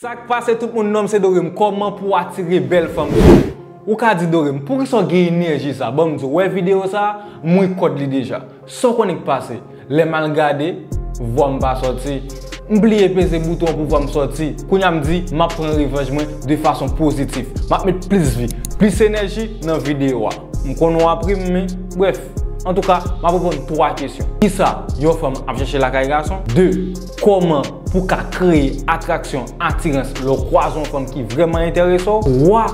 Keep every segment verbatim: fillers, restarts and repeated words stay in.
Sa k pase tout moun, non m se Dorem. Kòman pou w atire bèl fanm? Ou ka di, Dorem, poukisa w gen enèji sa? Ban m di w, wè videyo sa, m rekòd li deja. Sa w konnen k pase? Lè m al gade, vwa m pa sòti. M bliye peze bouton pou vwa m sòti. Kounye a m di, m ap pran revanj mwen de fason pozitif. M ap met plis vi, plis enèji nan videyo a. M konn w ap ri m, men, brèf. Antouka, m ap reponn twa kesyon. Kisa yon fanm ap chèche lakay gason? De, kòman pou w ka kreye atraksyon, atirans, lè w kwaze yon fanm ki vrèman enterese w? Twa,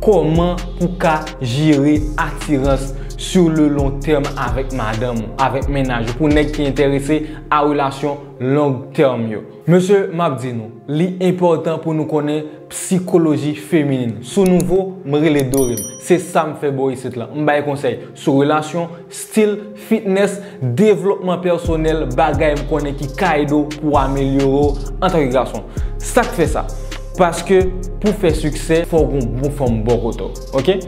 kòman pou w ka jere atirans sur le long terme avèk madanm ou, avèk mennaj ou, pou nèg ki enterese a relasyon long term yo? Mesye, m ap di nou, li enpòtan pou nou konnen sikoloji feminin. Sou nouvo, m rele Dorem. Se sa m fè bò isit la. M bay konsèy sou relasyon, stil, fitness, devlopman pèsonèl, bagay m konnen ki ka ede w pou w amelyore w antanke gason. Sa k fè sa? Paske pou fè siksè, fò w gen yon bon fanm bò kote w. Oke?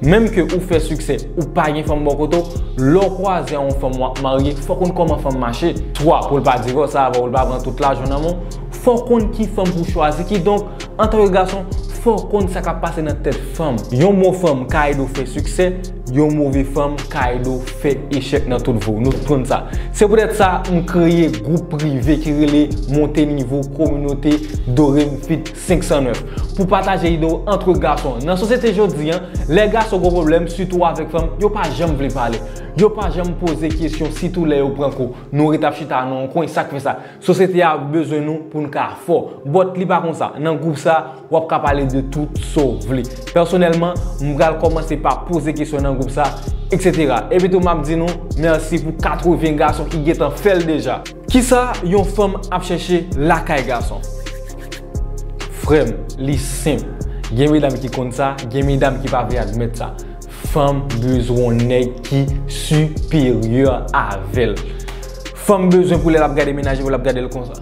Menm ke ou fè siksè, ou pa gen fanm bò kote w, lè w kwaze a yon fanm w ap marye, fò w konn kòman fanm mache. Twa, pou l pa divòse avè w, l pa pran tout lajan w nan men w, fò w konn ki fanm pou w chwazi. Kidonk, antanke gason, fò w konn sa k ap pase nan tèt fanm. Yon bon fanm ka ede w fè siksè, yon move fanm ka ede w fè echèk nan tout vi w. Nou tout konn sa. Se poutèt sa, m kreye gwoup prive ki rele Monte Nivo Kominote Dorem Fit senk san nèf pou pataje ide w antre gason. Nan sosyete jodi a, lè gason gen pwoblèm, sitou avèk fanm, yo pa janm vle pale. Yo pa janm poze kesyon, sitou lè yo pran kou. Nou ret ap chita nan yon kwen, sa k fè sa? Sosyete a bezwen nou pou n ka fò. But li pa konsa. Nan gwoup sa, w ap ka pale de tout sa w vle. Pèsonèlman, m pral kòmanse pa poze kesyon nan gwoup sa, et cetera. Epitou, m ap di nou mèsi pou katreven gason ki gentan fè l deja. Kisa yon fanm ap chèche lakay gason? Frè m, li senp. Gen medam ki konn sa, gen medam ki pa vle admèt sa. Fanm bezwen yon nèg ki siperyè avè l. Fanm bezwen pou lè l ap gade mennaj li, pou l ap gade l konsa.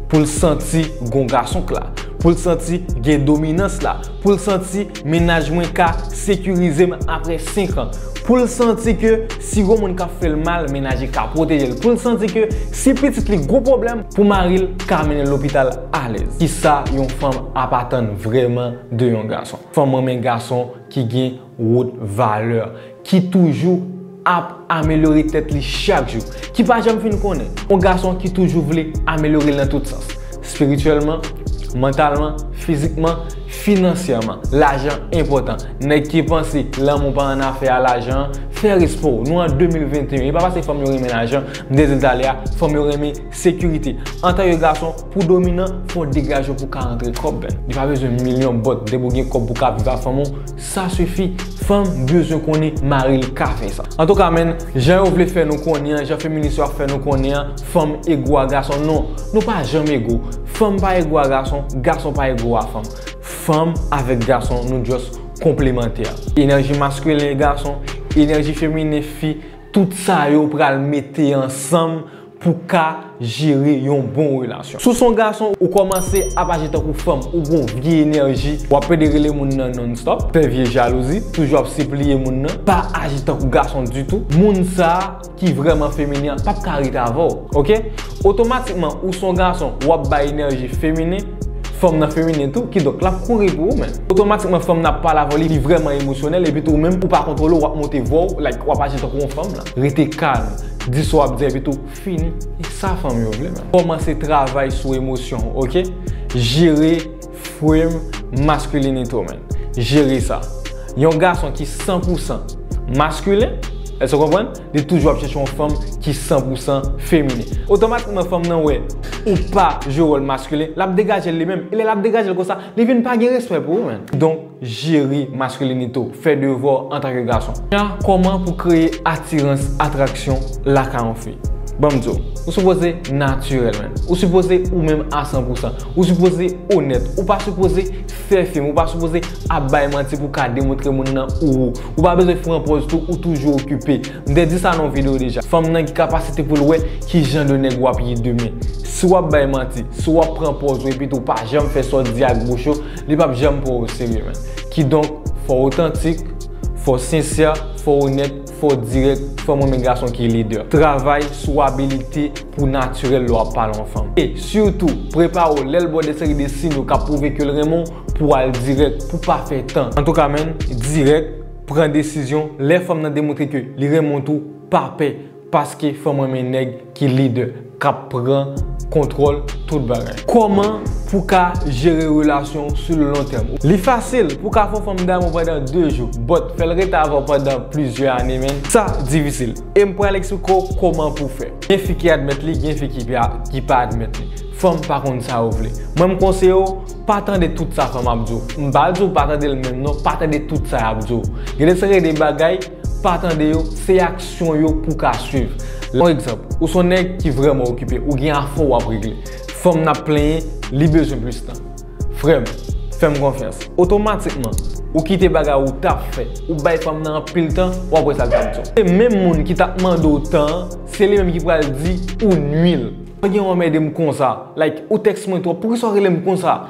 Pou l santi gon gason k la. Pou l santi gen dominans la. Pou l santi mennaj mwen ka sekirize m apre senk an. Pou l santi ke si gon moun k ap fè l mal, mennaj li ka pwoteje l. Pou l santi ke si pitit li gon pwoblèm, pou mari l ka mennen l lopital alèz. Kisa yon fanm ap atann vrèman de yon gason? Fanm renmen gason ki gen wot valè, ki toujou ap amelyore tèt li chak jou, ki pa janm fin konnen. Yon gason ki toujou vle amelyore l nan tout sans, espirityèlman, mantalman, fizikman, finansyèman. Lajan enpòtan. Nèg ki panse lanmou pa annafè a lajan, fè respè w. Nou an de mil venteyen. E pa paske fanm yo renmen lajan, m te di l talè a, fanm yo renmen sekirite. Antanke gason, pou dominan, fò w degaje w pou w ka rantre kòb, man. Li pa bezwen milyon, but depi w gen kòb pou w ka viv ak fanm ou, sa sifi. Fanm bezwen konnen mari l ka fè sa. Antouka, man, jan yo vle fè nou konnen an, jan feminis yo ap fè nou konnen an, fanm ego a gason, non. Nou pa janm ego. Fanm pa ego a gason, gason pa ego a fanm. Fanm avèk gason, nou just konplemantè. Enèji maskilen gason, enèji feminen fi, tout sa yo pral mete ansanm pou ka jere yon bon relasyon. Si w se yon gason, ou kòmanse ap aji tankou fanm, ou gon vye enèji, w ap pede rele moun nan non-stop, fè vye jalouzi, toujou ap sipliye moun nan, pa aji tankou gason ditou. Moun sa a ki vrèman feminen an p ap ka ret avè w, oke? Otomatikman, ou se yon gason, w ap bay enèji feminen, fanm nan feminen tou, kidonk l ap kouri pou ou, man. Otomatikman, fanm nan ap pale avè w, li vrèman emosyonèl, epi tou ou menm, ou pa kontwole w, w ap monte vwa w, like, w ap aji tankou yon fanm la. Rete kalm, di sa w ap di, epi tou fini. E sa fanm yo vle, man. Kòmanse travay sou emosyon w, oke? Jere frame maskilinite w, man. Jere sa. Yon gason ki san pou san maskilen, èske w konprann? Li toujou ap chèche yon fanm ki san pou san feminen. Otomatikman, fanm nan wè ou pa jwe wòl maskilen, l ap degaje l li menm. E lè l ap degaje l konsa, li vin pa gen respè pou ou, man. Donk, jere maskilinite w, fè devwa w antanke gason. Kòman pou kreye atirans, atraksyon lakay yon fi? Ban m di w, ou sipoze natirèl, man. Ou sipoze ou menm a san pou san. Ou sipoze onèt. Ou pa sipoze fè fim. Ou pa sipoze ap bay manti pou w ka demontre moun nan ou ou. Ou pa bezwen pran pòz tou, ou toujou okipe. M te di sa nan yon videyo deja. Fanm nan gen kapasite pou l wè ki jan de nèg w ap ye demen. Si w ap bay manti, si w ap pran pòz ou epi tou w pa janm fè sa w di ak bouch ou, li p ap janm pran w oserye, man. Kidonk, fò w otantik, fò w sensè, fò w onèt, Fò w dirèk, fò w renmen gason ki lidè. Travay sou abilite pou w natirèl lè w ap pale yon fanm. E sitou, prepare w lè l ba w de seri de siy k ap pwouve ke l renmen w, pou w al dirèk, pou w pa fè tan. Antouka, menn, dirèk, pran desizyon. Lè fanm nan demontre ke li renmen w tou, pa pè, paske fanm renmen nèg ki lidè, k ap pran kontwòl tout bagay. Kòman pou w ka jere relasyon w sou le long tèm? Li fasil pou w ka fè yon fanm damou pandan de jou, but fè l rete avè w pandan plizyè ane, menn. Sa difisil. E m pral eksplike w kòman pou w fè. Gen fi ki admèt li, gen fi ki pa, ki pa admèt li. Fanm pa konn sa yo vle. Mwen, m konseye w, pa tande tout sa fanm ap di w. M pa di w pa tande l menm non, pa tande tout sa y ap di w. Gen de seri de bagay, pa tande yo, se aksyon yo pou w ka swiv. Yon egzanp, ou se yon nèg ki vrèman okipe, ou gen afè w ap regle. Fanm nan ap plenyen, li bezwen plis tan. Frè m, fè m konfyans. Otomatikman, ou kite bagay ou t ap fè, ou bay fanm nan anpil tan, w ap wè sa l t ap di w. Se menm moun ki t ap mande w tan an, se li menm ki pral di ou nui l. Mwen gen yon anmède m konsa, like, ou tèks mwen twòp, poukisa w rele m konsa?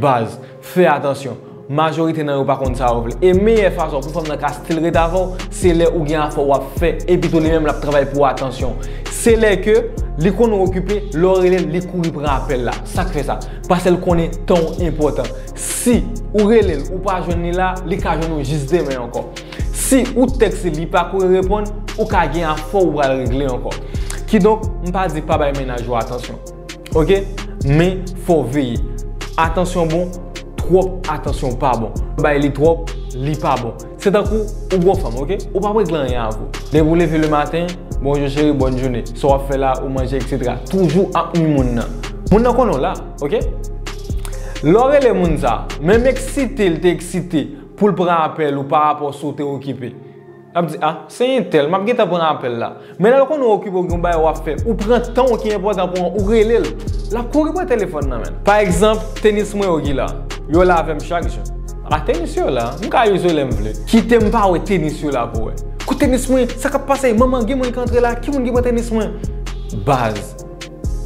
Baz, fè atansyon. Majorite nan yo pa konn sa yo vle. E meyè fason pou fanm nan ka still ret avè w, se lè ou gen afè w ap fè, epi tou li menm l ap travay pou atansyon. Se lè ke li konn ou okipe, lè w rele l, li kouri pran apèl la. Sa k fè sa? Paske l konnen tan w enpòtan. Si ou rele l, ou pa jwenn li la, li ka jwenn ou jis demen ankò. Si ou tèks li, li pa kouri reponn, ou ka gen afè w pral regle ankò. Kidonk, m pa di pa bay mennaj ou atansyon. Oke? Men, fò w veye. Atansyon bon, twòp atansyon pa bon. Bay li twòp, li pa bon. Se tankou ou gon fanm, oke? Ou p ap regle anyen avè w. Depi w leve le maten, bonjou cheri, bòn jounen. Sa w ap fè la, ou manje, etsetera. Toujou ap nui moun nan. Moun nan konnen w la, oke? Lè w rele moun sa, menm eksite l te eksite pou l pran apèl ou pa rapò si w te okipe. L ap di, a, se entèl, m ap gentan pran apèl la. Men lè l konnen w okipe, w gen yon bagay w ap fè, ou pran tan w ki enpòtan pou ou rele l. L ap kouri pran telefòn nan, menn. Pa egzanp, tenis mwen yo ki la. Yo la avè m chak jou. A, tenis yo la, m ka use yo lè m vle. Kite m pa wè tenis yo la pou wè. Kote tenis mwen? Sa k ap pase? Manman, gen moun ki antre la? Ki moun ki pran tenis mwen? Baz,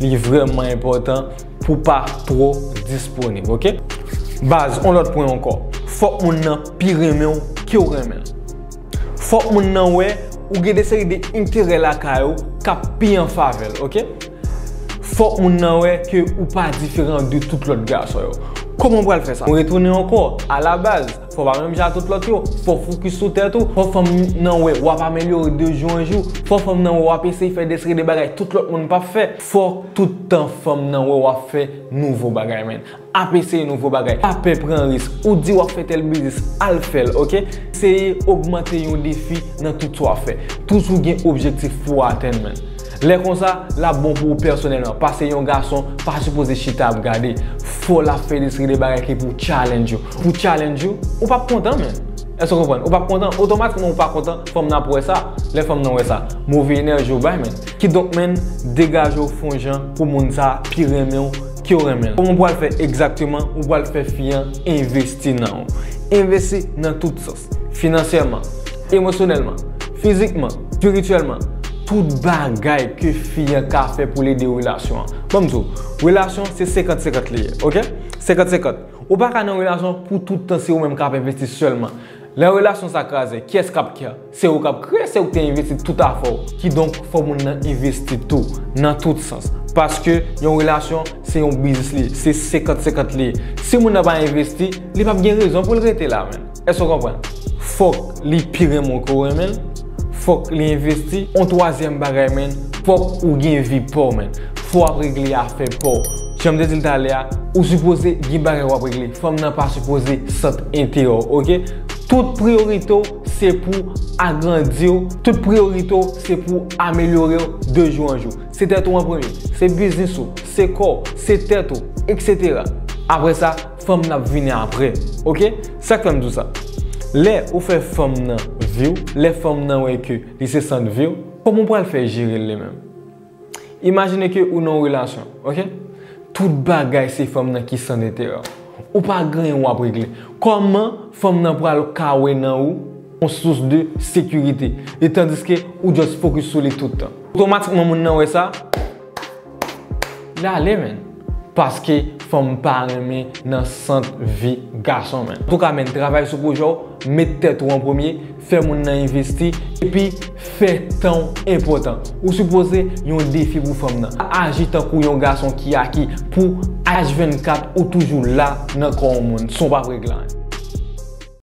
li vrèman enpòtan pou w pa twò disponib, oke? Baz, on lòt pwen ankò. Fòk moun nan pi renmen w ke w renmen l. Fòk moun nan wè ou gen de seri de enterè lakay ou k ap pi an favè l, oke? Fòk moun nan wè ke ou pa diferan de tout lòt gason yo. Kòman w pral fè sa? Nou retounen ankò a la baz. Fò w pa menm jan ak tout lòt yo. Fò w fokis sou tèt ou. Fò fanm nan wè w ap amelyore de jou an jou. Fò fanm nan wè w ap eseye fè de seri de bagay tout lòt moun p ap fè. Fò tout tan fanm nan wè w ap fè nouvo bagay, menn. Ap eseye nouvo bagay. Pa pè pran risk. Ou di w ap fè tèl biznis, al fè l, oke? Eseye ogmante yon defi nan tout sa w ap fè. Toujou gen objektif pou w atenn, menn. Lè konsa, l ap bon pou ou pèsonèlman, paske yon gason pa sipoze chita ap gade. Fò l ap fè de seri de bagay ki pou challenge ou. Pou challenge ou, ou p ap kontan, menn. Èske w konprann? Ou p ap kontan, otomatikman ou pa kontan, fanm nan ap wè sa. Lè fanm nan wè sa, move enèji w bay, menn. Kidonk, menn, degaje w fè yon jan pou moun sa a pi renmen w ke w renmen l. Kòman w pral fè egzakteman? Ou pral fè fi an envesti nan ou. Envesti nan tout sans. Finansyèman, emosyonèlman, fizikman, espirityèlman, tout bagay ke fi an ka fè pou l ede relasyon an. Ban m di w, relasyon se senkant senkant li ye, oke? Senkant senkant. Ou pa ka nan relasyon pou tout tan se ou menm k ap envesti sèlman. Lè relasyon sa kraze, kiyès k ap care? Se ou k ap kriye, se ou k te envesti tout afè w. Kidonk, fò moun nan envesti tou, nan tout sans. Paske yon relasyon, se yon biznis li ye, se senkant senkant li ye. Si moun nan pa envesti, li p ap gen rezon pou l rete la, menn. Èske w konprann? Fòk li pi renmen w ke w renmen l. Fòk li envesti. On twazyèm bagay, menn, fòk ou gen vi pa w, menn. Fò w ap regle afè pa w. Jan m te di l talè a, ou sipoze gen bagay w ap regle. Fanm nan pa sipoze sant enterè w, oke? Tout priyorite w se pou agrandi w. Tout priyorite w se pou amelyore w de jou an jou. Se tèt ou an premye. Se biznis ou, se kò w, se tèt ou, etsetera. Apre sa, fanm nan ap vini apre. Oke? Sa k fè m di w sa? Lè ou fè fanm nan vi w, lè fanm nan wè ke li se sant vi w, kòman w pral fè jere l li menm? Imajine ke ou nan yon relasyon, oke? Tout bagay se fanm nan ki sant enterè w. Ou pa gen anyen w ap regle. Kòman fanm nan pral ka wè nan ou yon sous de sekirite? E tandiske ou just fokis sou li tout tan. Otomatikman, moun nan wè sa, li ale, menn. Paske fanm pa renmen nan sant vi gason, menn. Antouka, menn, travay sou pwojè w, met tèt ou an premye, fè moun nan envesti, epi fè tan w enpòtan. Ou sipoze yon defi pou fanm nan. Pa aji tankou yon gason ki aki pou H vennkat ou toujou la nan kò yon moun, san w p ap regle anyen.